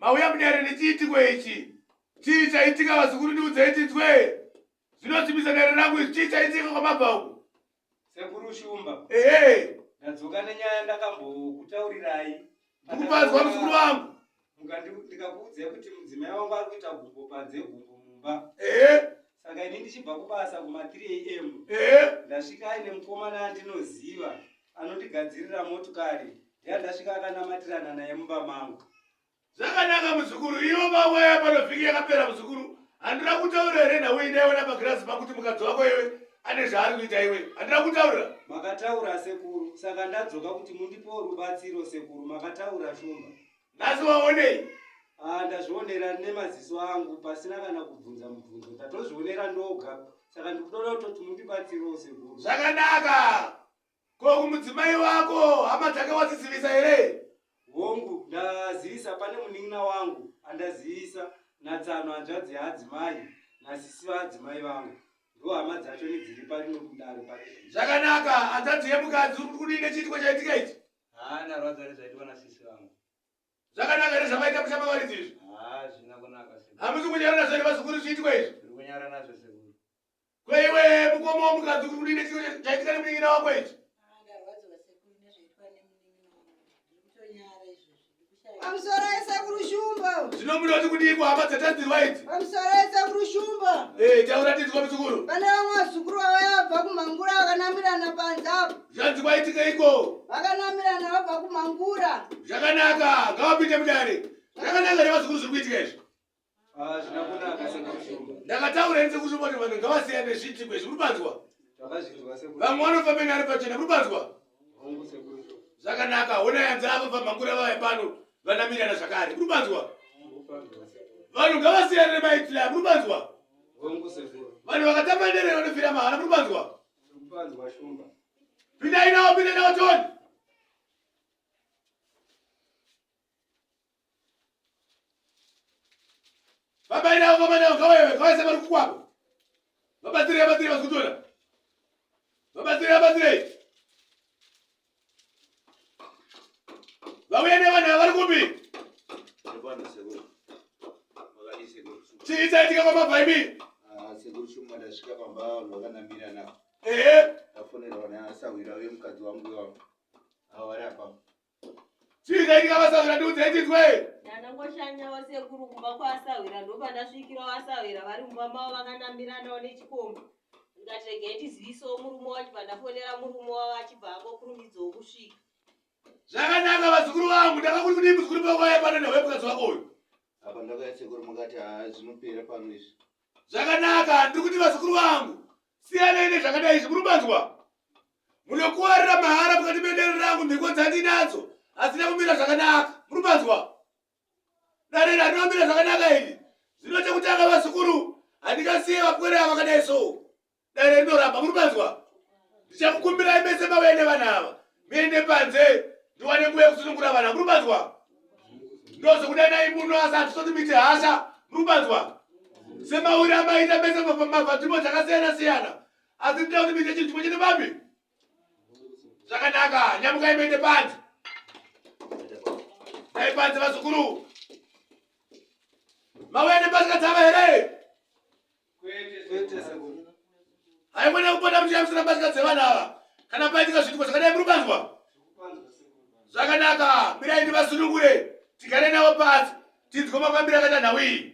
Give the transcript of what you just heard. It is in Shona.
Mauya mudare nechiitiko ichi. Chii chaitika vazukuru ndiudzei tinzwe. Zvinosimbisa dare rangu izvi chii chaitika kwamabva uku? Sekuru Shumba. Ehe. Ndadzoka nenyaya ndakambokutaurirai. Ndikupanzwa muzukuru wangu. Ndikakuudzai kuti mudzimai wangu ari kuita gumbo panze gumbo mumba. Ehe. Saka ini ndichibva kubasa kuma 3 am. Ehe. Ndasvika aine mukomana andinoziva anondigadzirira motokari. Ndiye ndasvika akanamatirana naye mumba mangu. Zvakanaka muzukuru, iwo mawaya pano vhiki yakapera muzukuru. Handina kutaura here nhau iyi ndaiona pagirazi pakuti mukadzi wako iwe ane zvaari kuita iwe. Handina kutaura. Makataura sekuru, saka ndadzoka kuti mundipewo rubatsiro sekuru, makataura Shumba. Nhasi waonei? Ah, ndazvionera nemaziso angu pasina kana kubvunza mubvunzo, ndatozvionera ndoga. Saka ndikutoda kutoti mundibatsirewo sekuru. Zvakanaka. Ko kumudzimai wako hama dzake wadzizivisa here? Hongu, ndazivisa pane munin'ina wangu andazivisa natsano hanzvadzi yaadzimai nasisi vaadzimai vangu ndo hama dzacho nedziri parino kudare pari Zvakanaka, hanzvadzi yemukadzi uri kudii nechiitiko chaitika ichi? Haa ndarwadza nezvaitwa nasisi vangu. Zvakanaka here zvamaita musha mavaridzi izvi? Haa zvina kunaka sekuru. Hamusi kunyara nazvo here vazukuru zviitiko izvi? Tiri kunyara nazvo sekuru. Ko iwe mukoma womukadzi uri kudii nechiitiko chaitika nemunin'ina wako ichi? Ndarwadziwa sekuru nezvaitwa nemunin'ina wangu. Ndiri kutonyara izvozvi. Ndikushaya. Pamusoro esekuru Shumba. Zvino munoti kudii kuhama dzatadzirwa idzi? Pamusoro esekuru Shumba. Eh, taura tinzwa muzukuru. Pane vamwe vazukuru vavaya vabva kumangura vakanamirana panze apo. Zvanzi kwaitikeiko? Vakanamirana vabva kumangura. Zvakanaka, ngavapinde mudare. Zvakanaka here vazukuru zviri kuitika izvi? Ah, zvina kunaka sekuru Shumba. Ndakataura ini sekuru Shumba kuti vanhu ngavasiyane zviitiko izvi, muri panzwa? Takazvinzwa sekuru. Vamwe vanofamba nare pachena, muri panzwa? Hongu sekuru Shumba. Zvakanaka, honai hanzi avo vamhangura vauya pano vanamirana zvakare, muri panzwa? Kupanzwa sekuru. Vanhu ngavasiyane nemaitiro aya, muri panzwa? Hongu sekuru. Vanhu vakatamba nderere vanofira mahara, muri panzwa? Kupanzwa Shumba. Pindai nawo, pindai nawo Tony. Baba ina baba ina ngawaye ngawaye sema kukwabo. Babatsirei babatsirei vazikutora. Babatsirei babatsirei. Vauya nevana vari kupi? Chii chaitika kwamabva imi? Ah, sekuru Shumba ndasvika pamba vanhu vakanamirana. Ehe. Ndafonerwa naasahwira uye mukadzi wangu iwawo. Avo vari apa. Chii chaitika vasahwira ndiudzei tinzwe. Ndanangoshanyawo sekuru kumba kwaasahwira ndopandasvikirawo asahwira vari mumba mavo vakanamiranawo nechikomba. Ndikati regai ndizivisewo murume wacho pandafonera murume wavo achibva angokurumidzawo kusvika. Zvakanaka vazukuru vangu ndakakuri kudii muzukuru pawaya pano newe mukadzi wako uyu. Apa ndakauya sekuru mukati haa zvinopera pano izvi. Zvakanaka ndiri kuti vazukuru vangu siyanai nezvakadai izvi muri manzwa. Munokuwarira mahara mukati medare rangu mhiko dzandinadzo hadzina kumira zvakanaka. Muri manzwa? Dare harina kumira zvakanaka iri. Zvino chekutanga vazukuru handingasiye vapwere ava vakadai so. Dare rinoramba muri manzwa? Ndichakukumbirai mese mauya nevana ava muende panze ndiwane nguva yekusunungura vana. Muri manzwa? Ndozokudanai muno asi hatisoti muite hasha. Muri manzwa? Semauri amaita mese mabva nzvimbo dzakasiyana siyana. Asi ndinoda kuti muite chinhu chimwe chete babi. Zvakanaka, nyamukai muende panze. Dai panze vazukuru. Mauya nepasika dzava here? Kwete sekuru. Haimwene kupota muchiyambisira mbatya dzevana ava. Kana paitika zviitiko zvakadai muri kupanzwa? Zvakanaka, mirai ndivasunungure, tigare navo pasi, tinzwe mafambiro akaita nhau iyi.